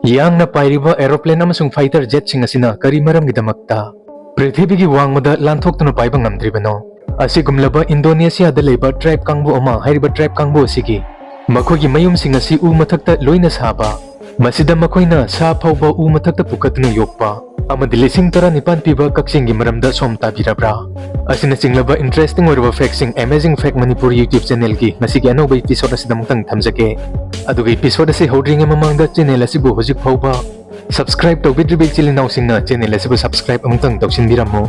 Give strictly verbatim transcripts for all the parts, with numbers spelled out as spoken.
ꯌꯥꯡꯅ ꯄꯥꯏꯔꯤꯕ aeroplane ꯑꯃꯁꯨꯡ fighter jetꯁꯤꯡ ꯑꯁꯤꯅ ꯀꯔꯤ ꯃꯔꯝꯒꯤꯗꯃꯛꯇ ꯄ꯭ꯔꯤꯊꯤꯕꯤꯒꯤ ꯋꯥꯡꯃꯗ ꯂꯥꯟꯊꯣꯛꯇꯨꯅ ꯄꯥꯏꯕ ꯉꯝꯗ꯭ꯔꯤꯕꯅꯣ? ꯑꯁꯤꯒꯨꯝꯂꯕ ꯏꯟꯗꯣꯅꯦꯁꯤꯌꯥꯗ ꯂꯩꯕ tribe ꯀꯥꯡꯕꯨ ꯑꯃ ꯍꯥꯏꯔꯤꯕ tribe ꯀꯥꯡꯕꯨ ꯑꯁꯤꯒꯤ ꯃꯈꯣꯏꯒꯤ ꯃꯌꯨꯝꯁꯤꯡ ꯑꯁꯤ ꯎ ꯃꯊꯛꯇ ꯂꯣꯏꯅ ꯁꯥꯕ, ꯃꯁꯤꯗ ꯃꯈꯣꯏꯅ ꯁꯥ ꯐꯥꯎꯕ ꯎ ꯃꯊꯛꯇ ꯄꯨꯈꯠꯇꯨꯅ ꯌꯣꯛꯄ ꯑꯃꯗꯤ ꯂꯤꯁꯤꯡ ꯇꯔꯥꯅꯤꯄꯥꯟ ꯄꯤꯕ ꯀꯛꯆꯦꯡꯒꯤ ꯃꯔꯝꯗ ꯁꯣꯝ ꯇꯥꯕꯤꯔꯕ꯭ꯔꯥ? ꯑꯁꯤꯅꯆꯤꯡꯂꯕ interesting ꯑꯣꯏꯔꯕ factꯁꯤꯡ Amazing Fact Manipur YouTube channelꯒꯤ ꯉꯁꯤꯒꯤ ꯑꯅꯧꯕ episode ꯑꯁꯤꯗ ꯑꯃꯨꯛꯇꯪ ꯊꯝꯖꯒꯦ꯫ ꯑꯗꯨꯒ episode ꯑꯁꯤ ꯍꯧꯗ꯭ꯔꯤꯉꯩ ꯃꯃꯥꯡꯗ channel ꯑꯁꯤꯕꯨ ꯍꯧꯖꯤꯛ ꯐꯥꯎꯕ subscribe ꯇꯧꯕꯤꯗ꯭ꯔꯤꯕ ꯏꯆꯤꯜ ꯏꯅꯥꯎꯁꯤꯡꯅ channel ꯑꯁꯤꯕꯨ subscribe ꯑꯃꯨꯛꯇꯪ ꯇꯧꯁꯤꯟꯕꯤꯔꯝꯃꯨ꯫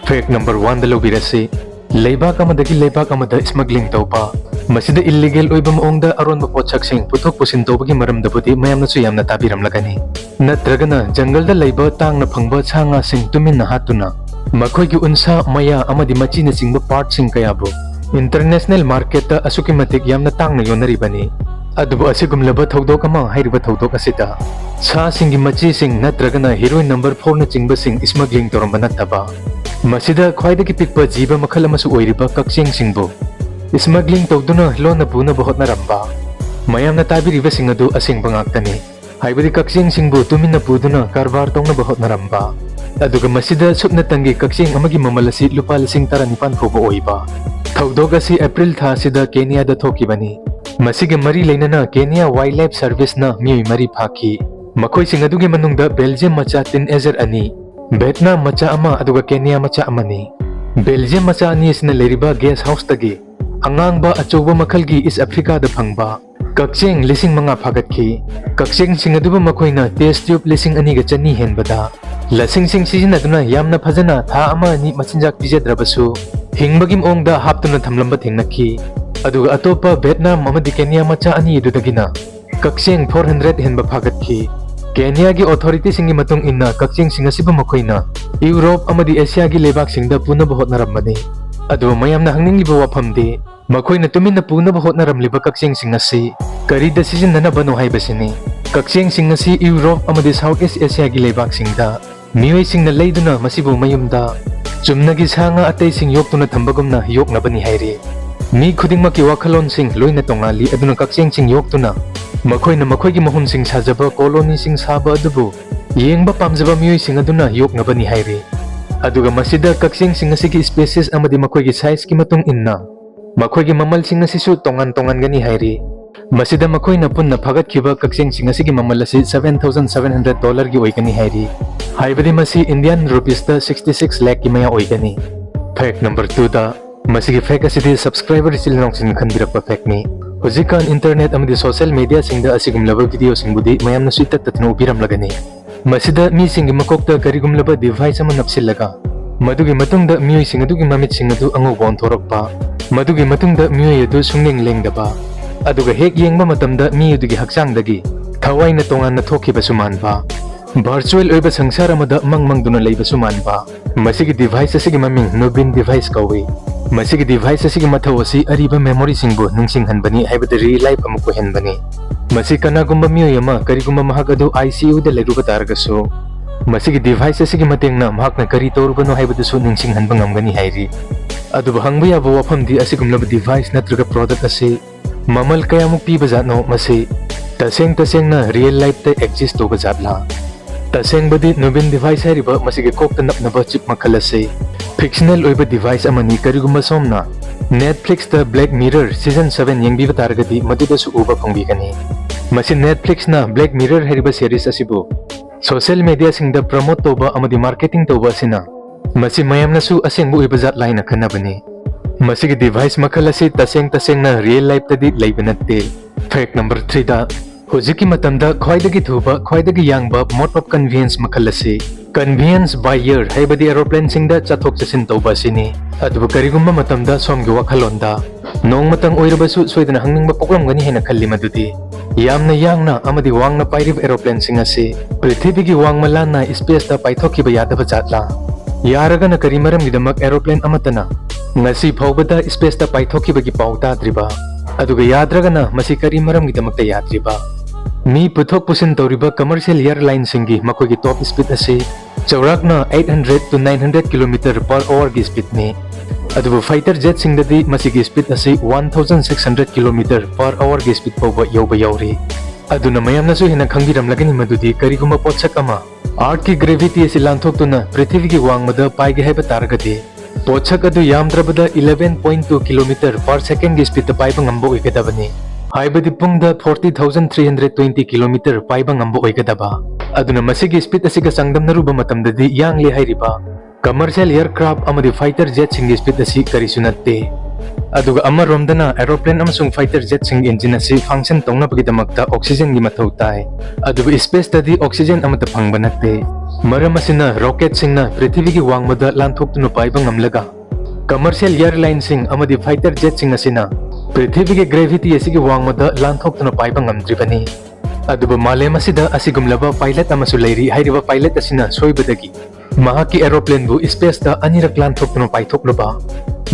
Fact number oneꯗ ꯂꯧꯕꯤꯔꯁꯤ꯫ ꯂꯩꯕꯥꯛ ꯑꯃꯗꯒꯤ ꯂꯩꯕꯥꯛ ꯑꯃꯗ smuggling ꯇꯧꯕ, ꯃꯁꯤꯗ illegal ꯑꯣꯏꯕ ꯃꯑꯣꯡꯗ ꯑꯔꯣꯟꯕ ꯄꯣꯠꯁꯛꯁꯤꯡ ꯄꯨꯊꯣꯛ ꯄꯨꯁꯤꯟ ꯇꯧꯕꯒꯤ ꯃꯔꯝꯗꯕꯨꯗꯤ ꯃꯌꯥꯝꯅꯁꯨ ꯌꯥꯝꯅ ꯇꯥꯕꯤꯔꯝꯂꯒꯅꯤ꯫ ꯅꯠꯇ꯭ꯔꯒꯅ ꯖꯪꯒꯜꯗ ꯂꯩꯕ ꯇꯥꯡꯅ ꯐꯪꯕ ꯁꯥ ꯉꯥꯁꯤꯡ ꯇꯨꯃꯤꯟꯅ ꯍꯥꯠꯇꯨꯅ ꯃꯈꯣꯏꯒꯤ ꯎꯟꯁꯥ, ꯃꯌꯥ ꯑꯃꯗꯤ ꯃꯆꯤꯅꯆꯤꯡꯕ partꯁꯤꯡ ꯀꯌꯥꯕꯨ international marketꯇ ꯑꯁꯨꯛꯀꯤ ꯃꯇꯤꯛ ꯌꯥꯝꯅ ꯇꯥꯡꯅ ꯌꯣꯟꯅꯔꯤꯕꯅꯤ꯫ ꯑꯗꯨꯕꯨ ꯑꯁꯤꯒꯨꯝꯂꯕ ꯊꯧꯗꯣꯛ ꯑꯃ ꯍꯥꯏꯔꯤꯕ ꯊꯧꯗꯣꯛ ꯑꯁꯤꯗ ꯁꯥꯁꯤꯡꯒꯤ ꯃꯆꯤꯁꯤꯡ ꯅꯠꯇ꯭ꯔꯒꯅ heroin number fourꯅꯆꯤꯡꯕꯁꯤꯡ smuggling ꯇꯧꯔꯝꯕ ꯅꯠꯇꯕ, ꯃꯁꯤꯗ ꯈ꯭ꯋꯥꯏꯗꯒꯤ ꯄꯤꯛꯄ ꯖꯤꯕ ꯃꯈꯜ ꯑꯃꯁꯨ ꯑꯣꯏꯔꯤꯕ ꯀꯛꯆꯦꯡꯁꯤꯡꯕꯨ smuggling ꯇꯧꯗꯨꯅ ꯂꯣꯟꯅ ꯄꯨꯅꯕ ꯍꯣꯠꯅꯔꯝꯕ꯫ ꯃꯌꯥꯝꯅ ꯇꯥꯕꯤꯔꯤꯕꯁꯤꯡ ꯑꯗꯨ ꯑꯁꯦꯡꯕ ꯉꯥꯛꯇꯅꯤ꯫ ꯍꯥꯏꯕꯗꯤ ꯀꯛꯆꯦꯡꯁꯤꯡꯕꯨ ꯇꯨꯃꯤꯟꯅ ꯄꯨꯗꯨꯅ ꯀꯔꯕꯥꯔ ꯇꯧꯅꯕ ꯍꯣꯠꯅꯔꯝꯕ꯫ ꯑꯗꯨꯒ ꯃꯁꯤꯗ ꯁꯨꯞꯅꯇꯪꯒꯤ ꯀꯛꯆꯦꯡ ꯑꯃꯒꯤ ꯃꯃꯜ ꯑꯁꯤ ꯂꯨꯄꯥ ꯂꯤꯁꯤꯡ ꯇꯔꯥꯅꯤꯄꯥꯟ ꯐꯥꯎꯕ ꯑꯣꯏꯕ꯫ ꯊꯧꯗꯣꯛ ꯑꯁꯤ April ꯊꯥ ꯑꯁꯤꯗ ꯀꯦꯅꯤꯌꯥꯗ ꯊꯣꯛꯈꯤꯕꯅꯤ꯫ ꯃꯁꯤꯒ ꯃꯔꯤ ꯂꯩꯅꯅ ꯀꯦꯅꯤꯌꯥ Wildlife Serviceꯅ ꯃꯤꯑꯣꯏ ꯃꯔꯤ ꯐꯥꯈꯤ꯫ ꯃꯈꯣꯏꯁꯤꯡ ꯑꯗꯨꯒꯤ ꯃꯅꯨꯡꯗ Belgium ꯃꯆꯥ teenager ꯑꯅꯤ, Vietnam ꯃꯆꯥ ꯑꯃ ꯑꯗꯨꯒ ꯀꯦꯅꯤꯌꯥ ꯃꯆꯥ ꯑꯃꯅꯤ꯫ Belgium ꯃꯆꯥ ꯑꯅꯤ ꯑꯁꯤꯅ ꯂꯩꯔꯤꯕ guest houseꯇꯒꯤ ꯑꯉꯥꯡꯕ ꯑꯆꯧꯕ ꯃꯈꯜꯒꯤ East Africaꯗ ꯐꯪꯕ ꯀꯛꯆꯦꯡ ꯂꯤꯁꯤꯡ ꯃꯉꯥ ꯐꯥꯒꯠꯈꯤ꯫ ꯀꯛꯆꯦꯡꯁꯤꯡ ꯑꯗꯨꯕꯨ ꯃꯈꯣꯏꯅ test tube ꯂꯤꯁꯤꯡ ꯑꯅꯤꯒ ꯆꯅꯤ ꯍꯦꯟꯕꯗ ꯂꯁꯤꯡꯁꯤꯡ ꯁꯤꯖꯤꯟꯅꯗꯨꯅ ꯌꯥꯝꯅ ꯐꯖꯅ ꯊꯥ ꯑꯃ ꯑꯅꯤ ꯃꯆꯤꯟꯖꯥꯛ ꯄꯤꯖꯗ꯭ꯔꯕꯁꯨ ꯍꯤꯡꯕꯒꯤ ꯃꯑꯣꯡꯗ ꯍꯥꯞꯇꯨꯅ ꯊꯝꯂꯝꯕ ꯊꯦꯡꯅꯈꯤ꯫ ꯑꯗꯨꯒ ꯑꯇꯣꯞꯄ Vietnam ꯑꯃꯗꯤ ꯀꯦꯅꯤꯌꯥ ꯃꯆꯥ ꯑꯅꯤ ꯑꯗꯨꯗꯒꯤꯅ ꯀꯛꯆꯦꯡ four hundred ꯍꯦꯟꯕ ꯐꯥꯒꯠꯈꯤ꯫ ꯀꯦꯅꯤꯌꯥꯒꯤ authorityꯁꯤꯡꯒꯤ ꯃꯇꯨꯡ ꯏꯟꯅ ꯀꯛꯆꯦꯡꯁꯤꯡ ꯑꯁꯤꯕꯨ ꯃꯈꯣꯏꯅ ꯌꯨꯔꯣꯞ ꯑꯃꯗꯤ ꯑꯦꯁꯤꯌꯥꯒꯤ ꯂꯩꯕꯥꯛꯁꯤꯡꯗ ꯄꯨꯅꯕ ꯍꯣꯠꯅꯔꯝꯕꯅꯤ꯫ ꯑꯗꯨꯕꯨ ꯃꯌꯥꯝꯅ ꯍꯪꯅꯤꯡꯂꯤꯕ ꯋꯥꯐꯝꯗꯤ, ꯃꯈꯣꯏꯅ ꯇꯨꯃꯤꯟꯅ ꯄꯨꯅꯕ ꯍꯣꯠꯅꯔꯝꯂꯤꯕ ꯀꯛꯆꯦꯡꯁꯤꯡ ꯑꯁꯤ ꯀꯔꯤꯗ ꯁꯤꯖꯤꯟꯅꯅꯕꯅꯣ ꯍꯥꯏꯕꯁꯤꯅꯤ꯫ ꯀꯛꯆꯦꯡꯁꯤꯡ ꯑꯁꯤ ꯌꯨꯔꯣꯞ ꯑꯃꯗꯤ South East Asiaꯒꯤ ꯂꯩꯕꯥꯛꯁꯤꯡꯗ ꯃꯤꯑꯣꯏꯁꯤꯡꯅ ꯂꯩꯗꯨꯅ ꯃꯁꯤꯕꯨ ꯃꯌꯨꯝꯗ ꯆꯨꯝꯅꯒꯤ ꯁꯥ ꯉꯥ ꯑꯇꯩꯁꯤꯡ ꯌꯣꯛꯇꯨꯅ ꯊꯝꯕꯒꯨꯝꯅ ꯌꯣꯛꯅꯕꯅꯤ ꯍꯥꯏꯔꯤ꯫ ꯃꯤ ꯈꯨꯗꯤꯡꯃꯛꯀꯤ ꯋꯥꯈꯜꯂꯣꯟꯁꯤꯡ ꯂꯣꯏꯅ ꯇꯣꯉꯥꯜꯂꯤ, ꯑꯗꯨꯅ ꯀꯛꯆꯦꯡꯁꯤꯡ ꯌꯣꯛꯇꯨꯅ ꯃꯈꯣꯏꯅ ꯃꯈꯣꯏꯒꯤ ꯃꯍꯨꯝꯁꯤꯡ ꯁꯥꯖꯕ ꯀꯣꯂꯣꯅꯤꯁꯤꯡ ꯁꯥꯕ ꯑꯗꯨꯕꯨ ꯌꯦꯡꯕ ꯄꯥꯝꯖꯕ ꯃꯤꯑꯣꯏꯁꯤꯡ ꯑꯗꯨꯅ ꯌꯣꯛꯅꯕꯅꯤ ꯍꯥꯏꯔꯤ꯫ ꯑꯗꯨꯒ ꯃꯁꯤꯗ ꯀꯛꯆꯦꯡꯁꯤꯡ ꯑꯁꯤꯒꯤ species ꯑꯃꯗꯤ ꯃꯈꯣꯏꯒꯤ sizeꯀꯤ ꯃꯇꯨꯡ ꯏꯟꯅ ꯃꯈꯣꯏꯒꯤ ꯃꯃꯜꯁꯤꯡ ꯑꯁꯤꯁꯨ ꯇꯣꯉꯥꯟ ꯇꯣꯉꯥꯟꯒꯅꯤ ꯍꯥꯏꯔꯤ꯫ ꯃꯁꯤꯗ ꯃꯈꯣꯏꯅ ꯄꯨꯟꯅ ꯐꯥꯒꯠꯈꯤꯕ ꯀꯛꯆꯦꯡꯁꯤꯡ ꯑꯁꯤꯒꯤ ꯃꯃꯜ ꯑꯁꯤ seven thousand seven hundred dollarꯒꯤ ꯑꯣꯏꯒꯅꯤ ꯍꯥꯏꯔꯤ꯫ ꯍꯥꯏꯕꯗꯤ ꯃꯁꯤ Indian rupeesꯇ sixty six lakhꯀꯤ ꯃꯌꯥ ꯑꯣꯏꯒꯅꯤ꯫ Fact number twoꯗ, ꯃꯁꯤꯒꯤ fact ꯑꯁꯤꯗꯤ subscriber ꯏꯆꯤꯜ ꯏꯅꯥꯎꯁꯤꯡꯅ ꯈꯟꯕꯤꯔꯛꯄ factꯅꯤ꯫ ꯍꯧꯖꯤꯛꯀꯥꯟ internet ꯑꯃꯗꯤ social mediaꯁꯤꯡꯗ ꯑꯁꯤꯒꯨꯝꯂꯕ videoꯁꯤꯡꯕꯨꯗꯤ ꯃꯌꯥꯝꯅꯁꯨ ꯏꯇꯠ ꯇꯠꯇꯅ ꯎꯕꯤꯔꯝꯂꯒꯅꯤ꯫ ꯃꯁꯤꯗ ꯃꯤꯁꯤꯡꯒꯤ ꯃꯀꯣꯛꯇ ꯀꯔꯤꯒꯨꯝꯂꯕ device ꯑꯃ ꯅꯞꯁꯤꯜꯂꯒ, ꯃꯗꯨꯒꯤ ꯃꯇꯨꯡꯗ ꯃꯤꯑꯣꯏꯁꯤꯡ ꯑꯗꯨꯒꯤ ꯃꯃꯤꯠꯁꯤꯡ ꯑꯗꯨ ꯑꯉꯧꯕ ꯑꯣꯟꯊꯣꯔꯛꯄ, ꯃꯗꯨꯒꯤ ꯃꯇꯨꯡꯗ ꯃꯤꯑꯣꯏ ꯑꯗꯨ ꯁꯨꯡꯂꯦꯡ ꯂꯦꯡꯗꯕ, ꯑꯗꯨꯒ ꯍꯦꯛ ꯌꯦꯡꯕ ꯃꯇꯝꯗ ꯃꯤ ꯑꯗꯨꯒꯤ ꯍꯛꯆꯥꯡꯗꯒꯤ ꯊꯋꯥꯏꯅ ꯇꯣꯉꯥꯟꯅ ꯊꯣꯛꯈꯤꯕꯁꯨ ꯃꯥꯟꯕ, virtual ꯑꯣꯏꯕ ꯁꯪꯁꯥꯔ ꯑꯃꯗ ꯃꯪ ꯃꯪꯗꯨꯅ ꯂꯩꯕꯁꯨ ꯃꯥꯟꯕ꯫ ꯃꯁꯤꯒꯤ device ꯑꯁꯤꯒꯤ ꯃꯃꯤꯡ Nubin device ꯀꯧꯏ꯫ ꯃꯁꯤꯒꯤ device ꯑꯁꯤꯒꯤ ꯃꯊꯧ ꯑꯁꯤ ꯑꯔꯤꯕ memoryꯁꯤꯡꯕꯨ ꯅꯤꯡꯁꯤꯡꯍꯟꯕꯅꯤ, ꯍꯥꯏꯕꯗꯤ relive ꯑꯃꯨꯛ ꯑꯣꯏꯍꯟꯕꯅꯤ꯫ ꯃꯁꯤ ꯀꯅꯥꯒꯨꯝꯕ ꯃꯤꯑꯣꯏ ꯑꯃ ꯀꯔꯤꯒꯨꯝꯕ ꯃꯍꯥꯛ ꯑꯗꯨ ICUꯗ ꯂꯩꯔꯨꯕ ꯇꯥꯔꯒꯁꯨ, ꯃꯁꯤꯒꯤ device ꯑꯁꯤꯒꯤ ꯃꯇꯦꯡꯅ ꯃꯍꯥꯛꯅ ꯀꯔꯤ ꯇꯧꯔꯨꯕꯅꯣ ꯍꯥꯏꯕꯗꯨꯁꯨ ꯅꯤꯡꯁꯤꯡꯍꯟꯕ ꯉꯝꯒꯅꯤ ꯍꯥꯏꯔꯤ꯫ ꯑꯗꯨꯕꯨ ꯍꯪꯕ ꯌꯥꯕ ꯋꯥꯐꯝꯗꯤ, ꯑꯁꯤꯒꯨꯝꯂꯕ device ꯅꯠꯇ꯭ꯔꯒ product ꯑꯁꯤ ꯃꯃꯜ ꯀꯌꯥꯃꯨꯛ ꯄꯤꯕ ꯖꯥꯠꯅꯣ? ꯃꯁꯤ ꯇꯁꯦꯡ ꯇꯁꯦꯡꯅ real lifeꯇ exist ꯇꯧꯕ ꯖꯥꯠꯂꯥ? ꯇꯁꯦꯡꯕꯗꯤ Nubin device ꯍꯥꯏꯔꯤꯕ ꯃꯁꯤꯒꯤ ꯀꯣꯛꯇ ꯅꯞꯅꯕ chip ꯃꯈꯜ ꯑꯁꯤ fictional ꯑꯣꯏꯕ device ꯑꯃꯅꯤ꯫ ꯀꯔꯤꯒꯨꯝꯕ ꯁꯣꯝꯅ Netflixꯇ Black Mirror season seven ꯌꯦꯡꯕꯤꯕ ꯇꯥꯔꯒꯗꯤ, ꯃꯗꯨꯗꯁꯨ ꯎꯕ ꯐꯪꯕꯤꯒꯅꯤ꯫ ꯃꯁꯤ Netflixꯅ Black Mirror ꯍꯥꯏꯔꯤꯕ series ꯑꯁꯤꯕꯨ social mediaꯁꯤꯡꯗ promote ꯇꯧꯕ ꯑꯃꯗꯤ marketing ꯇꯧꯕ ꯑꯁꯤꯅ ꯃꯁꯤ ꯃꯌꯥꯝꯅꯁꯨ ꯑꯁꯦꯡꯕ ꯑꯣꯏꯕ ꯖꯥꯠꯂ ꯍꯥꯏꯅ ꯈꯟꯅꯕꯅꯤ꯫ ꯃꯁꯤꯒꯤ device ꯃꯈꯜ ꯑꯁꯤ ꯇꯁꯦꯡ ꯇꯁꯦꯡꯅ real lifeꯇꯗꯤ ꯂꯩꯕ ꯅꯠꯇꯦ꯫ Fact number threeꯗ, ꯍꯧꯖꯤꯛꯀꯤ ꯃꯇꯝꯗ ꯈ꯭ꯋꯥꯏꯗꯒꯤ ꯊꯨꯕ, ꯈ꯭ꯋꯥꯏꯗꯒꯤ ꯌꯥꯡꯕ mode of conveyance ꯃꯈꯜ ꯑꯁꯤ conveyance by air, ꯍꯥꯏꯕꯗꯤ aeroplaneꯁꯤꯡꯗ ꯆꯠꯊꯣꯛ ꯆꯠꯁꯤꯟ ꯇꯧꯕ ꯑꯁꯤꯅꯤ꯫ ꯑꯗꯨꯕꯨ ꯀꯔꯤꯒꯨꯝꯕ ꯃꯇꯝꯗ ꯁꯣꯝꯒꯤ ꯋꯥꯈꯜꯂꯣꯟꯗ ꯅꯣꯡꯃꯇꯪ ꯑꯣꯏꯔꯕꯁꯨ ꯁꯣꯏꯗꯅ ꯍꯪꯅꯤꯡꯕ ꯄꯣꯛꯂꯝꯒꯅꯤ ꯍꯥꯏꯅ ꯈꯜꯂꯤ, ꯃꯗꯨꯗꯤ ꯌꯥꯝꯅ ꯌꯥꯡꯅ ꯑꯃꯗꯤ ꯋꯥꯡꯅ ꯄꯥꯏꯔꯤꯕ aeroplaneꯁꯤꯡ ꯑꯁꯤ ꯄ꯭ꯔꯤꯊꯤꯕꯤꯒꯤ ꯋꯥꯡꯃ ꯂꯥꯟꯅ spaceꯇ ꯄꯥꯏꯊꯣꯛꯈꯤꯕ ꯌꯥꯗꯕ ꯖꯥꯠꯂꯥ? ꯌꯥꯔꯒꯅ ꯀꯔꯤ ꯃꯔꯝꯒꯤꯗꯃꯛ aeroplane ꯑꯃꯠꯇꯅ ꯉꯁꯤ ꯐꯥꯎꯕꯗ spaceꯇ ꯄꯥꯏꯊꯣꯛꯈꯤꯕꯒꯤ ꯄꯥꯎ ꯇꯥꯗ꯭ꯔꯤꯕ? ꯑꯗꯨꯒ ꯌꯥꯗ꯭ꯔꯒꯅ ꯃꯁꯤ ꯀꯔꯤ ꯃꯔꯝꯒꯤꯗꯃꯛꯇ ꯌꯥꯗ꯭ꯔꯤꯕ? ꯃꯤ ꯄꯨꯊꯣꯛ ꯄꯨꯁꯤꯟ ꯇꯧꯔꯤꯕ commercial airlineꯁꯤꯡꯒꯤ ꯃꯈꯣꯏꯒꯤ top speed ꯑꯁꯤ ꯆꯥꯎꯔꯥꯛꯅ eight hundred to nine hundred kilometer per hourꯒꯤ speedꯅꯤ꯫ ꯑꯗꯨꯕꯨ fighter jetꯁꯤꯡꯗꯗꯤ ꯃꯁꯤꯒꯤ speed ꯑꯁꯤ one thousand six hundred kilometer per hourꯒꯤ speed ꯐꯥꯎꯕ ꯌꯧꯕ ꯌꯥꯎꯔꯤ꯫ ꯑꯗꯨꯅ ꯃꯌꯥꯝꯅꯁꯨ ꯍꯦꯟꯅ ꯈꯪꯕꯤꯔꯝꯂꯒꯅꯤ ꯃꯗꯨꯗꯤ ꯀꯔꯤꯒꯨꯝꯕ ꯄꯣꯠꯁꯛ ꯑꯃ Earthꯀꯤ gravity ꯑꯁꯤ ꯂꯥꯟꯊꯣꯛꯇꯨꯅ ꯄ꯭ꯔꯤꯊꯤꯕꯤꯒꯤ ꯋꯥꯡꯃꯗ ꯄꯥꯏꯒꯦ ꯍꯥꯏꯕ ꯇꯥꯔꯒꯗꯤ, ꯄꯣꯠꯁꯛ ꯑꯗꯨ ꯌꯥꯝꯗ꯭ꯔꯕꯗ eleven point two kilometer per secondꯒꯤ speedꯇ ꯄꯥꯏꯕ ꯉꯝꯕ ꯑꯣꯏꯒꯗꯕꯅꯤ꯫ ꯍꯥꯏꯕꯗꯤ ꯄꯨꯡꯗ forty thousand three hundred twenty kilometer ꯄꯥꯏꯕ ꯉꯝꯕ ꯑꯣꯏꯒꯗꯕ꯫ ꯑꯗꯨꯅ ꯃꯁꯤꯒꯤ speed ꯑꯁꯤꯒ ꯆꯥꯡꯗꯝꯅꯔꯨꯕ ꯃꯇꯝꯗꯗꯤ ꯌꯥꯡꯂꯦ ꯍꯥꯏꯔꯤꯕ commercial aircraft ꯑꯃꯗꯤ fighter jetꯁꯤꯡꯒꯤ speed ꯑꯁꯤ ꯀꯔꯤꯁꯨ ꯅꯠꯇꯦ꯫ ꯑꯗꯨꯒ ꯑꯃꯔꯣꯝꯗꯅ aeroplane ꯑꯃꯁꯨꯡ fighter jetꯁꯤꯡꯒꯤ engine ꯑꯁꯤ function ꯇꯧꯅꯕꯒꯤꯗꯃꯛꯇ oxygenꯒꯤ ꯃꯊꯧ ꯇꯥꯏ꯫ ꯑꯗꯨꯕꯨ spaceꯇꯗꯤ oxygen ꯑꯃꯠꯇ ꯐꯪꯕ ꯅꯠꯇꯦ꯫ ꯃꯔꯝ ꯑꯁꯤꯅ rocketꯁꯤꯡꯅ ꯄ꯭ꯔꯤꯊꯤꯕꯤꯒꯤ ꯋꯥꯡꯃꯗ ꯂꯥꯟꯊꯣꯛꯇꯨꯅ ꯄꯥꯏꯕ ꯉꯝꯂꯒ, commercial airlineꯁꯤꯡ ꯑꯃꯗꯤ fighter jetꯁꯤꯡ ꯑꯁꯤꯅ ꯄ꯭ꯔꯤꯊꯤꯕꯤꯒꯤ gravityꯒꯤ ꯁꯤꯒꯤ ꯋꯥꯡꯃꯗ ꯂꯥꯟꯊꯣꯛꯇꯨꯅ ꯄꯥꯏꯕ ꯉꯝꯗ꯭ꯔꯤꯕꯅꯤ꯫ ꯑꯗꯨꯕꯨ ꯃꯥꯂꯦꯝ ꯑꯁꯤꯗ ꯑꯁꯤꯒꯨꯝꯂꯕ pilot ꯑꯃꯁꯨ ꯂꯩꯔꯤ꯫ ꯍꯥꯏꯔꯤꯕ pilot ꯑꯁꯤꯅ ꯁꯣꯏꯕꯗꯒꯤ ꯃꯍꯥꯛꯀꯤ aeroplaneꯕꯨ spaceꯇ ꯑꯅꯤꯔꯛ ꯂꯥꯟꯊꯣꯛꯇꯨꯅ ꯄꯥꯏꯊꯣꯛꯂꯨꯕ꯫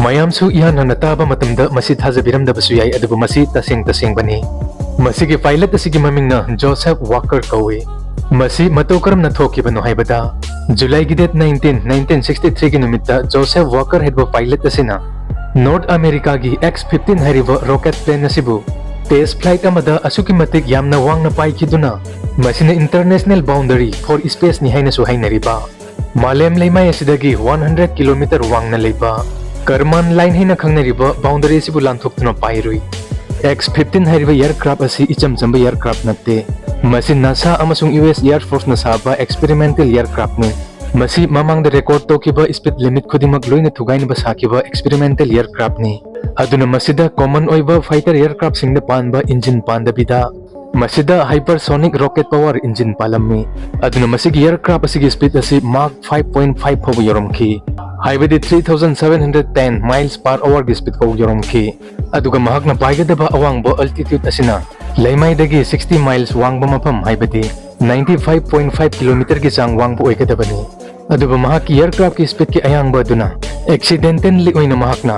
ꯃꯌꯥꯝꯁꯨ ꯏꯍꯥꯟ ꯍꯥꯟꯅ ꯇꯥꯕ ꯃꯇꯝꯗ ꯃꯁꯤ ꯊꯥꯖꯕꯤꯔꯝꯗꯕꯁꯨ ꯌꯥꯏ, ꯑꯗꯨꯕꯨ ꯃꯁꯤ ꯇꯁꯦꯡ ꯇꯁꯦꯡꯕꯅꯤ꯫ ꯃꯁꯤꯒꯤ pilot ꯑꯁꯤꯒꯤ ꯃꯃꯤꯡꯅ Joseph Walker ꯀꯧꯏ꯫ ꯃꯁꯤ ꯃꯇꯧ ꯀꯔꯝꯅ ꯊꯣꯛꯈꯤꯕꯅꯣ ꯍꯥꯏꯕꯗ, Julyꯒꯤ date nineteen, nineteen sixty threeꯒꯤ ꯅꯨꯃꯤꯠꯇ Joseph Walker ꯍꯥꯏꯕ pilot ꯑꯁꯤꯅ North Americaꯒꯤ X fifteen ꯍꯥꯏꯔꯤꯕ rocket plane ꯑꯁꯤꯕꯨ test flight ꯑꯃꯗ ꯑꯁꯨꯛꯀꯤ ꯃꯇꯤꯛ ꯌꯥꯝꯅ ꯋꯥꯡꯅ ꯄꯥꯏꯈꯤꯗꯨꯅ, ꯃꯁꯤꯅ international boundary for spaceꯅꯤ ꯍꯥꯏꯅꯁꯨ ꯍꯥꯏꯅꯔꯤꯕ, ꯃꯥꯂꯦꯝ ꯂꯩꯃꯥꯏ ꯑꯁꯤꯗꯒꯤ one hundred kilometer ꯋꯥꯡꯅ ꯂꯩꯕ Kármán line ꯍꯥꯏꯅ ꯈꯪꯅꯔꯤꯕ boundary ꯑꯁꯤꯕꯨ ꯂꯥꯟꯊꯣꯛꯇꯨꯅ ꯄꯥꯏꯔꯨꯏ꯫ X fifteen ꯍꯥꯏꯔꯤꯕ aircraft ꯑꯁꯤ ꯏꯆꯝ ꯆꯝꯕ aircraft ꯅꯠꯇꯦ꯫ ꯃꯁꯤ NASA ꯑꯃꯁꯨꯡ U S Air Forceꯅ ꯁꯥꯕ experimental aircraftꯅꯤ꯫ ꯃꯁꯤ ꯃꯃꯥꯡꯗ record ꯇꯧꯈꯤꯕ speed limit ꯈꯨꯗꯤꯡꯃꯛ ꯂꯣꯏꯅ ꯊꯨꯒꯥꯏꯅꯕ ꯁꯥꯈꯤꯕ experimental aircraftꯅꯤ꯫ ꯑꯗꯨꯅ ꯃꯁꯤꯗ common ꯑꯣꯏꯕ fighter aircraftꯁꯤꯡꯗ ꯄꯥꯟꯕ engine ꯄꯥꯟꯗꯕꯤꯗ, ꯃꯁꯤꯗ hypersonic rocket power engine ꯄꯥꯜꯂꯝꯃꯤ꯫ ꯑꯗꯨꯅ ꯃꯁꯤꯒꯤ aircraft ꯑꯁꯤꯒꯤ speed ꯑꯁꯤ Mach five point five ꯐꯥꯎꯕ ꯌꯧꯔꯝꯈꯤ, ꯍꯥꯏꯕꯗꯤ three thousand seven hundred ten miles per hourꯒꯤ speed ꯐꯥꯎ ꯌꯧꯔꯝꯈꯤ꯫ ꯑꯗꯨꯒ ꯃꯍꯥꯛꯅ ꯄꯥꯏꯒꯗꯕ ꯑꯋꯥꯡꯕ altitude ꯑꯁꯤꯅ ꯂꯩꯃꯥꯏꯗꯒꯤ sixty miles ꯋꯥꯡꯕ ꯃꯐꯝ, ꯍꯥꯏꯕꯗꯤ ninety five point five kilometerꯒꯤ ꯆꯥꯡ ꯋꯥꯡꯕ ꯑꯣꯏꯒꯗꯕꯅꯤ꯫ ꯑꯗꯨꯕꯨ ꯃꯍꯥꯛꯀꯤ aircraftꯀꯤ speedꯀꯤ ꯑꯌꯥꯡꯕ ꯑꯗꯨꯅ accidentally ꯑꯣꯏꯅ ꯃꯍꯥꯛꯅ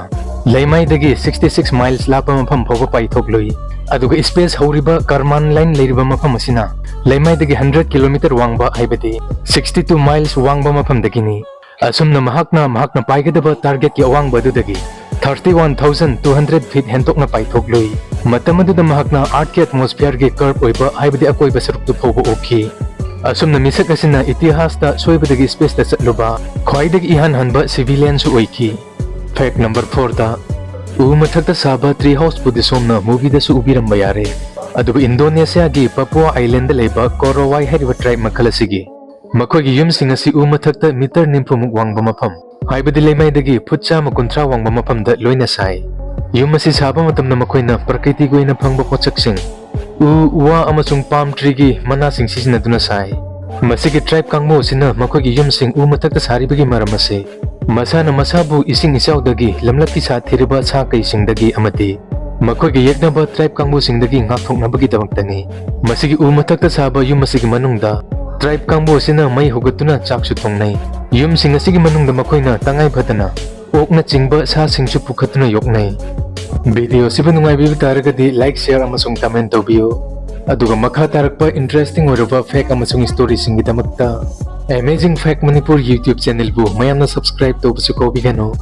ꯂꯩꯃꯥꯏꯗꯒꯤ sixty six miles ꯂꯥꯞꯄ ꯃꯐꯝ ꯐꯥꯎꯕ ꯄꯥꯏꯊꯣꯛꯂꯨꯏ꯫ ꯑꯗꯨꯒ space ꯍꯧꯔꯤꯕ Kármán line ꯂꯩꯔꯤꯕ ꯃꯐꯝ ꯑꯁꯤꯅ ꯂꯩꯃꯥꯏꯗꯒꯤ hundred kilometer ꯋꯥꯡꯕ, ꯍꯥꯏꯕꯗꯤ sixty two miles ꯋꯥꯡꯕ ꯃꯐꯝꯗꯒꯤꯅꯤ꯫ ꯑꯁꯨꯝꯅ ꯃꯍꯥꯛꯅ ꯃꯍꯥꯛꯅ ꯄꯥꯏꯒꯗꯕ target ꯀꯤ ꯑꯋꯥꯡꯕ ꯑꯗꯨꯗꯒꯤ thirty one thousand two hundred feet ꯍꯦꯟꯗꯣꯛꯅ ꯄꯥꯏꯊꯣꯛꯂꯨꯏ꯫ ꯃꯇꯝ ꯑꯗꯨꯗ ꯃꯍꯥꯛꯅ Earth ꯀꯤ atmosphere ꯒꯤ curve ꯑꯣꯏꯕ, ꯍꯥꯏꯕꯗꯤ ꯑꯀꯣꯏꯕ ꯁꯔꯨꯛꯇꯨ ꯐꯥꯎꯕ ꯎꯈꯤ꯫ ꯑꯁꯨꯝꯅ ꯃꯤꯁꯛ ꯑꯁꯤꯅ ꯏꯇꯤꯍꯥꯁꯇ ꯁꯣꯏꯕꯗꯒꯤ space ꯇ ꯆꯠꯂꯨꯕ ꯈ꯭ꯋꯥꯏꯗꯒꯤ ꯏꯍꯥꯟ ꯍꯥꯟꯕ civilian ꯁꯨ ꯑꯣꯏꯈꯤ꯫ Fact number four ꯗ, ꯎ ꯃꯊꯛꯇ ꯁꯥꯕ tree house ꯄꯨꯗꯤ ꯁꯣꯝꯅ movie ꯗꯁꯨ ꯎꯕꯤꯔꯝꯕ ꯌꯥꯔꯦ꯫ ꯑꯗꯨꯕꯨ Indonesia ꯒꯤ Papua Island ꯗ ꯂꯩꯕ Korowai ꯍꯥꯏꯔꯤꯕ tribe ꯃꯈꯜ ꯑꯁꯤꯒꯤ ꯃꯈꯣꯏꯒꯤ ꯌꯨꯝꯁꯤꯡ ꯑꯁꯤ ꯎ ꯃꯊꯛꯇ meter ꯅꯤꯐꯨꯃꯨꯛ ꯋꯥꯡꯕ ꯃꯐꯝ, ꯍꯥꯏꯕꯗꯤ ꯂꯩꯃꯥꯏꯗꯒꯤ ꯐꯨꯠ ꯆꯥꯝꯃ ꯀꯨꯟꯊ꯭ꯔꯥ ꯋꯥꯡꯕ ꯃꯐꯝꯗ ꯂꯣꯏꯅ ꯁꯥꯏ꯫ ꯌꯨꯝ ꯑꯁꯤ ꯁꯥꯕ ꯃꯇꯝꯗ ꯃꯈꯣꯏꯅ ꯄ꯭ꯔꯀ꯭ꯔꯤꯇꯤꯒꯤ ꯑꯣꯏꯅ ꯐꯪꯕ ꯄꯣꯠꯁꯛꯁꯤꯡ, ꯎ, ꯋꯥ ꯑꯃꯁꯨꯡ palm tree ꯒꯤ ꯃꯅꯥꯁꯤꯡ ꯁꯤꯖꯤꯟꯅꯗꯨꯅ ꯁꯥꯏ꯫ ꯃꯁꯤꯒꯤ tribe ꯀꯥꯡꯕꯨ ꯑꯁꯤꯅ ꯃꯈꯣꯏꯒꯤ ꯌꯨꯝꯁꯤꯡ ꯎ ꯃꯊꯛꯇ ꯁꯥꯔꯤꯕꯒꯤ ꯃꯔꯝ ꯑꯁꯤ ꯃꯁꯥꯅ ꯃꯁꯥꯕꯨ ꯏꯁꯤꯡ ꯏꯆꯥꯎꯗꯒꯤ, ꯂꯝꯂꯛꯀꯤ ꯁꯥꯊꯤꯔꯕ ꯁꯥ ꯀꯩꯁꯤꯡꯗꯒꯤ ꯑꯃꯗꯤ ꯃꯈꯣꯏꯒ ꯌꯦꯛꯅꯕ tribe ꯀꯥꯡꯕꯨꯁꯤꯡꯗꯒꯤ ꯉꯥꯛꯊꯣꯛꯅꯕꯒꯤꯗꯃꯛꯇꯅꯤ꯫ ꯃꯁꯤꯒꯤ ꯎ ꯃꯊꯛꯇ ꯁꯥꯕ ꯌꯨꯝ ꯑꯁꯤꯒꯤ ꯃꯅꯨꯡꯗ tribe ꯀꯥꯡꯕꯨ ꯑꯁꯤꯅ ꯃꯩ ꯍꯧꯒꯠꯇꯨꯅ ꯆꯥꯛꯁꯨ ꯊꯣꯡꯅꯩ꯫ ꯌꯨꯝꯁꯤꯡ ꯑꯁꯤꯒꯤ ꯃꯅꯨꯡꯗ ꯃꯈꯣꯏꯅ ꯇꯉꯥꯏ ꯐꯗꯅ ꯑꯣꯛꯅꯆꯤꯡꯕ ꯁꯥꯁꯤꯡꯁꯨ ꯄꯨꯈꯠꯇꯨꯅ ꯌꯣꯛꯅꯩ꯫ Video ꯑꯁꯤꯕꯨ ꯅꯨꯡꯉꯥꯏꯕꯤꯕ ꯇꯥꯔꯒꯗꯤ like, share ꯑꯃꯁꯨꯡ comment ꯇꯧꯕꯤꯌꯨ꯫ ꯑꯗꯨꯒ ꯃꯈꯥ ꯇꯥꯔꯛꯄ interesting ꯑꯣꯏꯔꯕ fact ꯑꯃꯁꯨꯡ story ꯁꯤꯡꯒꯤꯗꯃꯛꯇ Amazing Fact Manipur YouTube channel ꯕꯨ ꯃꯌꯥꯝꯅ subscribe ꯇꯧꯕꯁꯨ ꯀꯥꯎꯕꯤꯒꯅꯨ꯫